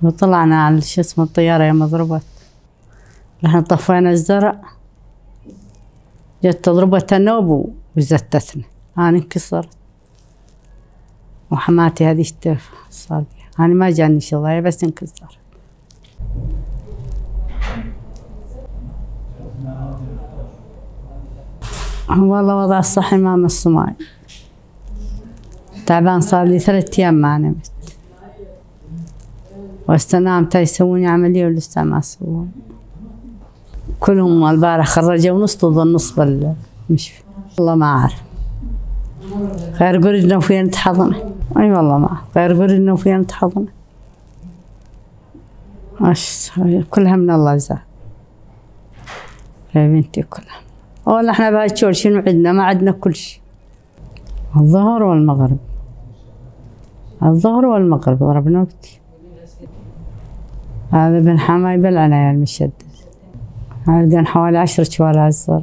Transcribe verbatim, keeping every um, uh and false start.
وطلعنا على شو اسمه الطيارة يوم ضربت. رحنا طفينا الزرع، جت ضربتها نوب و-، وزتتنا. أنا انكسرت. وحماتي هذه اشتف صار بيها. أنا ما جاني شي ضايع، بس انكسرت. والله وضع الصحي ما مص ماي. تعبان، صار لي ثلاث أيام ما نمت. واستنام تا يسووني عملية ولسه ما سوون. كلهم البارح خرجوا نص طول النص بالمشفى. والله ما أعرف. غير قردنا وفين تحضن. أي والله ما أعرف. غير قردنا وفين تحضن. أش، كلها من الله زاد. يا بنتي كلها. والله احنا بهاي الشول شنو عندنا؟ ما عندنا كل شي. الظهر والمغرب. الظهر والمغرب ضربنا وقت. هذا ابن حماي بلعنا يا المشدد. عندنا حوالي عشر شوال هالزر.